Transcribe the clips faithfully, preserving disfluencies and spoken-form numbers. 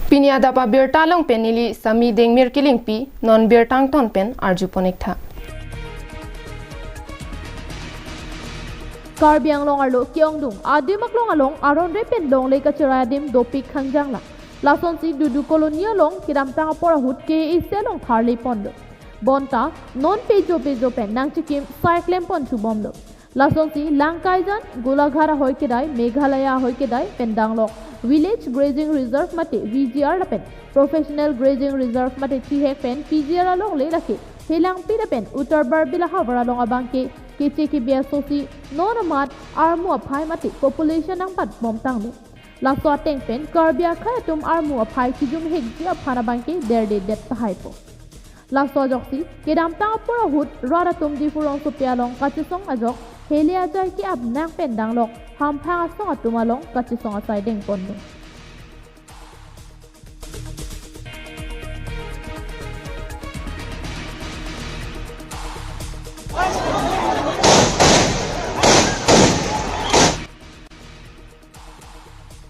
Pini adap abirta along pen neli Sami Dengmir Kilingpi, non birta angton pen arjupon-ik tha. Karbi Anglong arlo ke-ongdung adim aklong along aron re pen longle kacherai adim dopik khangjang lang. Lasonsi Dudu Colony along kedamtang apor ahut K A A C along tharle ponlo. Bonta non pejo pejo pen nangchikim sai klem pon thubomlo. Lasonsi Langkaijan, Golaghat ahoi kedai, Meghalaya ahoi kedai pen danglok Village Grazing Reserve mate V G R lapen Professional Grazing Reserve mate thihek pen P G R alongle lake Helangpi lapen Uttar Barbil ahavar along abangke keche kebi asosi non amat armu aphai mate population nangpatbom tanglo. Laso ateng pen Karbi akhei atum armu aphai kijumhekji aphan abangke derdedet tahaipo. Laso ajoksi kedamtang apor ahut rat atum Diphu rongsopi along kachesong ajok hele ajai ke-ap nang pen danglok hamphang asong atum along kachesong asai dengponlo.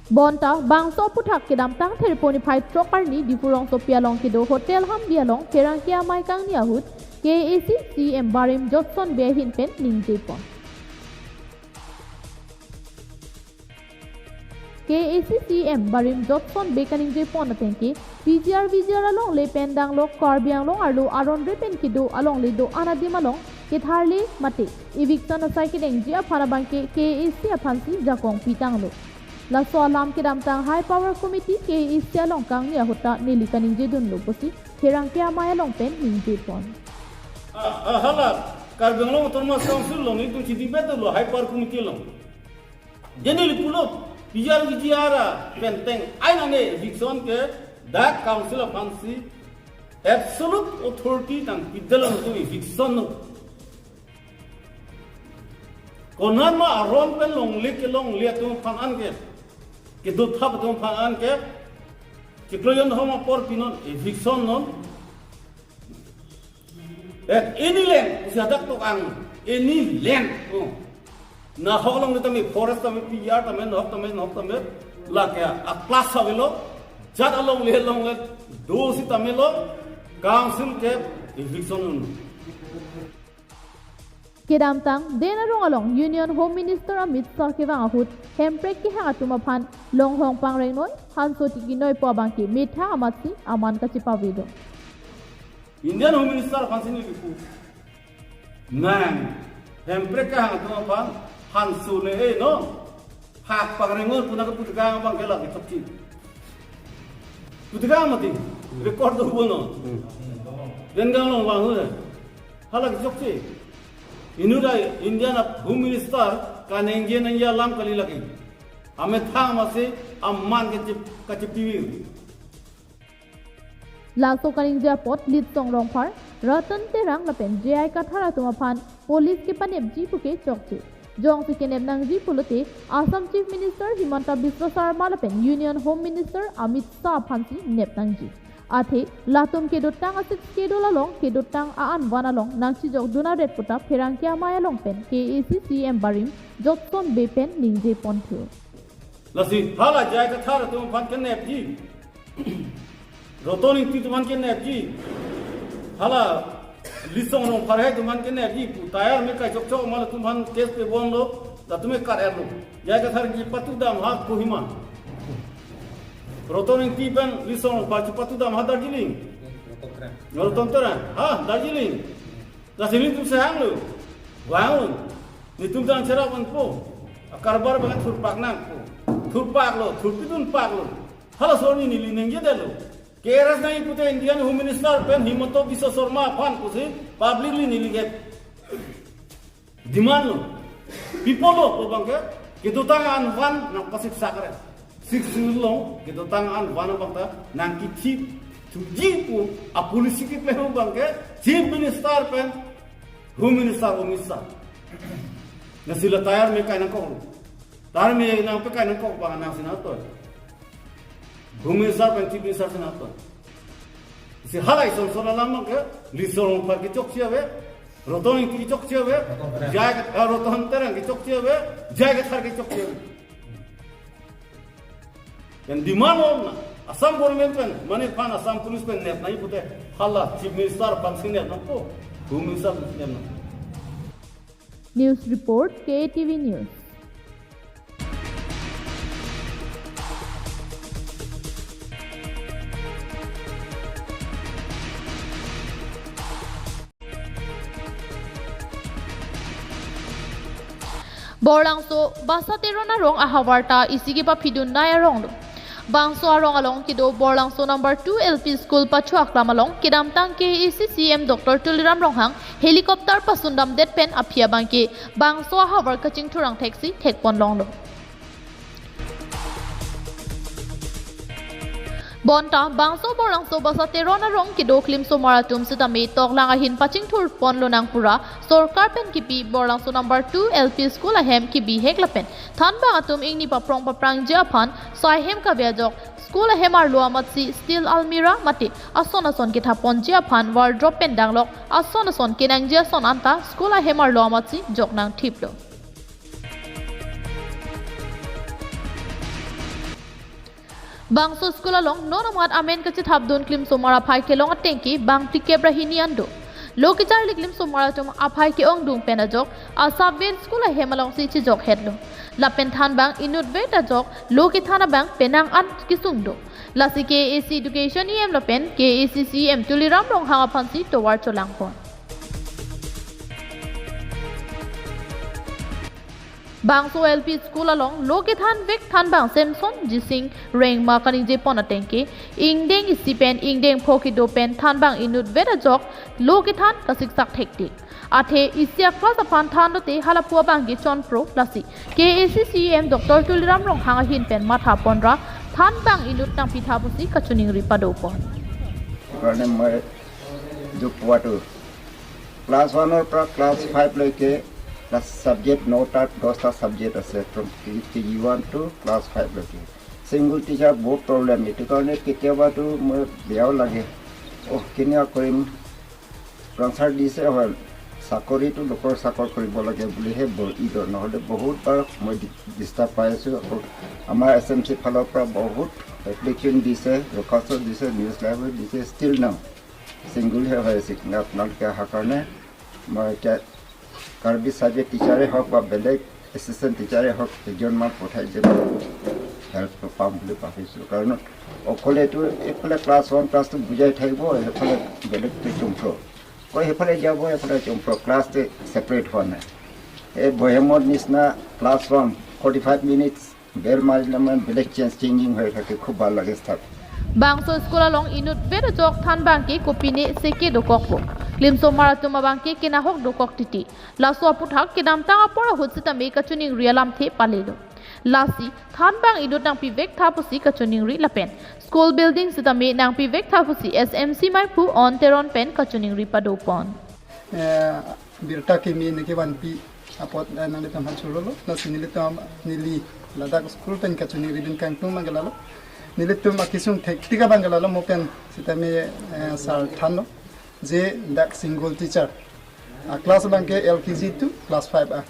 Bonta bangso aphuthak kedamtang Therpo niphai throk arni Diphu rongsopi along kedo Hotel Hamdi along pherangke amei kangni ahut K A A C C E M barim Jotson Bey ahin pen ningjepon. K A A C C E M barim Jotson Bey kaningjepon ateng ke P G R V G R alongle pen danglok Karbi Anglong arlo aron re pen kedo alongle do-an adim along ketharle mate eviction asai kedengji aphan abangke K A A C aphansi jakong pitanglo. Laso alam kedamtang High Power Committee K A A C along kangni ahut ta neli kaningjedunlo pusi pherangke amei along pen ningjepon. Ah, ah, hala, Karbi Anglong Autonomous Council along itum chidi betul lo, High Power Committee along. Jadi neli pulo, P G R V G R a penteng ai nang ne eviction ke dak council aphansi absolute authority nangpidetlo, itum eviction lo. Konat ma aron pen longle kelongle atum aphan an ke, kedothap atum aphan an ke, chiklo jon hom apor pinon eviction non. At any land, usi hadak tok ang, any land, oh. Nahok along tame, forest tame, P R tame, nahok tame, nahok tame, lake a class avelo, jat alongle longle, do sitame lo, council ke eviction un. Kedamtang, den arong along Union Home Minister Amit Shah kevang ahut, hemprek kehang atum aphan longhong pangrengnoi, hanso tiki noi pu abangke methang amatsi aman kachepavedo. Indian Home Minister aphansi neli pu. Nang, hemprek kehang atum aphan hanso le-e non. Hak pangrengnoi pu nangkepu tekang abangke lake chokche. Pu tekang mati, record do bono. Hmm. Den gang along vanghu. Hala ke chokche. Inut a Indian Home Minister kaningje nangji alam kali lake. Amethang amatsi aman kache-, kachepavi. Laso kaningje apot Litsong Rongphar, Ratan Terang lapen J I Kathar atum aphan police kepanepji puke chokche. Jongsi kenep nangji pulote Assam Chief Minister Himanta Biswa Sarma lapen Union Home Minister Amit Shah aphansi nep nangji. Athe latum kedotang a-Sixth Schedule along kedotang a-anvan along nangchijokdun aret puta pherangke amei along pen K A A C C E M barim Jotson Bey pen ningjeponthu. Lasi hala J I Kathar atum aphan kenepji. Ratan Engti atum aphan kenepji. Hala Litsong Rongphar atum aphan kenepji. Pu tayar me kai chokchok ma latum aphan case pebomlo. Latum me kar-erlo. J I Kathar kepatudam ha Kohima. Ratan Engti pen Litsong Rongphar chepatudam ha Darjeeling. Ratan Terang. Ha, Darjeeling. Lasi nelitum sehanglo. Vang un. Nelitum dang cherap unpo. Akarbar abang thurpak nangpo. Thurpaklo, thurpidunpaklo. Halaso arni neli ningjedetlo. K R S nangji pute Indian Home Minister pen Himanta Biswa Sarma aphan pusi publicly neli ke demand lo. People lo pu abangke kedotang anvan nangpasiksak re. Sixth Schedule along kedotang anvan abang ta nangkithip thuji pu a-policy keklem abangke Chief Minister pen Home Minister Amit Shah. Lasi la tayar me kai nangkoklo. Tayar me nangpekai nangkok abang nangsi nangtoi. Home Minister pen Chief Minister si nangtoi. Si hala ison son alam abangke Litsong Rongphar ke chokche ave, Ratan Engti ke chokche ave, Ratan Terang. J I Kat-, ah, Ratan Terang ke chokche ave, J I Kathar ke chokche ave. Yang demand lo na, Assam government pen, mane phan Assam police pen nep nai pute, hala Chief Minister aphansi nep nangpo, Home Minister aphansi nep nang. News report, K A T V News. Borlangso Basa Teron arong ahavar ta isi kepaphidun nai arong lo. Bangso arong along kedo Borlangso number two L P school pacho aklam along kedamtang K A A C C E M Doctor Tuliram Ronghang helicopter pasundamdet pen aphi abangke bangso ahavar kachingthur angthek si thekpon longlo. Bonta bangso Borlangso Basa Teron arong kedo klimsomar atum sitame toklang ahin pachingthurpon lonang pura sorkar pen kipi Borlangso number two L P school ahem kebihek lapen thanbang atum ingni paprong paprangji aphan saihem kave ajok school ahem arlo amatsi steel almirah mate ason ason kethaponji aphan wardrobe pen danglok ason ason kenangji ason anta school ahem arlo amatsi jok nangthiplo. Bangso school along non amat amen kachethapdun klimsomar aphai kelong atengke bang phlikep ra hini an do. Lo kecharli klimsomar atum aphai ke-ongdung pen ajok asabven school ahem alongsi chejokhetlo. Lapen thanbang inutvet ajok lo kethan abang penang an kesung do. Lasi K A A C Education E M lapen K A A C C E M Tuliram Ronghang aphansi tovar cholangpon. Bangso L P school along lo kethanvek thanbang Samson Jising Rengma kaningjepon atengke ingdeng isi pen ingdeng pho kedo pen thanbang inutvet ajok lo kethan kasiksak thektik. Athe isi a-class aphan than lote halapu abangke chonpro lasi K A A C C E M Doctor Tuliram Ronghang ahin pen mathaponra thanbang inut nangpitha pusi kachiningri padopon. কাৰণে মই যোগ পোৱাটো ক্লাছ ওৱানৰ পৰা ক্লাছ ফাইভলৈকে class subject নটা দহটা ছাবজেক্ট আছে ফ্ৰম কে জি ওৱান টু ক্লাছ ফাইভলৈকে। ছিংগল টিচাৰ বহুত প্ৰব্লেম, এইটো কাৰণে কেতিয়াবাতো মোৰ বেয়াও লাগে, অহ কেনেকুৱা কৰিম, ট্ৰান্সফাৰ দিছে হয়, চাকৰিটো লোকৰ চাকৰ কৰিব লাগে বুলিহে ব- ইদৰ, নহ'লে বহুতবাৰ মই ডি- ডিষ্টাৰ্ব পাই আছোঁ। আকৌ আমাৰ এছ এম চি ফালৰ পৰা বহুত এপ্লিকেশ্যন দিছে, দৰখাস্ত দিছে, নিউজ লাইভো দিছে, ষ্টিল নাও ছিংগলহে হৈ আছে। কিন্তু আপোনালোকে অহাৰ কাৰণে মই এতিয়া কাৰ্বি চাৰ্বি টিচাৰে হওক বা বেলেগ এছিষ্টেণ্ট টিচাৰে হওক, এজনমান পঠাই যে হেল্প পাম বুলি ভাবিছোঁ। কাৰণ অকলেতো এইফালে ক্লাছ ওৱান ক্লাছটো বুজাই থাকিব, সেইফালে বেলেগটো চুমফ্ৰ কয়, সেইফালে যাব, এইফালে চুমফ্ৰ ক্লাছটো ছেপাৰেট হোৱা নাই। এই বহেমৰ নিচিনা class one forty five minutes bell মাৰিলে মানে বেলেগ চেঞ্জ চেঞ্জিং হৈ থাকে, খুব ভাল লাগে staff. Bangso school along inutvet ajok thanbang ke kopine seke dokokpo. Klimsomar atum abangke kenahok dokok titi. Laso aputhak kedamtang apor ahut sitame kachiningri alamthe palelo. Lasi thanbang inut nangpivektha pusi kachiningri lapen school building sitame nangpivektha pusi S M C maiphu On Teron pen kachiningri padopon. Eh, birta kimi neke vanpi apot, eh, nanglitum aphan churolo, lasi nelitum neli ladak school pen kachiningri dun kangtung abangke lalo. Nelitum akesung thektik abangke lalo, mo pen sitame, eh, sir thanlo je dak single teacher a-class abangke L K G to class five a.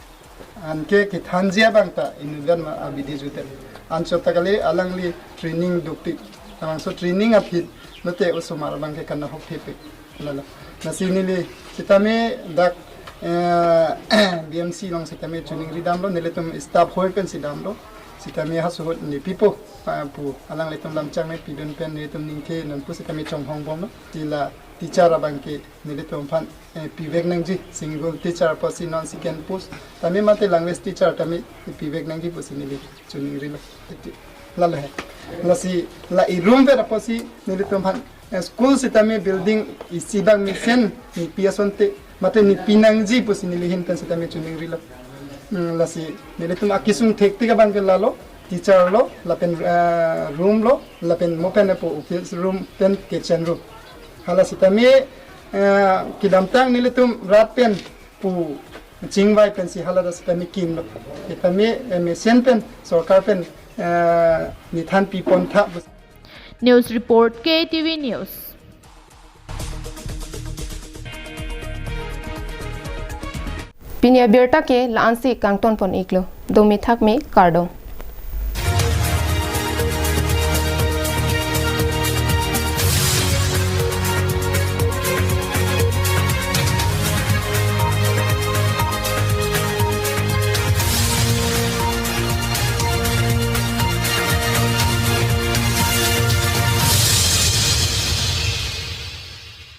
Anke kethanji abang ta inutvet ma abidi jutet. Anchot ta kali alangli training dukpik. Labangso training aphi lote osomar abangke kanahok thepik. Lalo. Lasi neli sitame dak, eh, B M C along sitame chiningri damlo, nelitum staff hoi pensi damlo. Sitame halaso ahut nepipo, ah, pu alanglitum lamchang me pidun pen nelitum ningke nonpu sitame chonghong bomlo. Sila teacher abangke nelitum aphan, eh, pivek nangji, single teacher apotsi non second post tame mate language teacher tame pivek nangji pusi neli chiningrilo. Lalo he. Lasi la irumvet apotsi nelitum aphan, eh, school sitame building isi abang mesen nepi asonte mate nepi nangji pusi neli ahin pen sitame chiningrilo. Hmm, lasi nelitum akesung thektik abangke lalo, teacher lo, lapen, eh, room lo, lapen mo pen apo office room pen kitchen room. Hala sitame, eh, kedamtang nelitum rat pen pu chingvai pensi hala ta sitame kimlo. Sitame, eh, mesen pen sorkar pen, eh, nethan pipontha. News report, K T V News. Pini abirta ke la-ansi kangtonpon iklo. Dome thakme, kardom.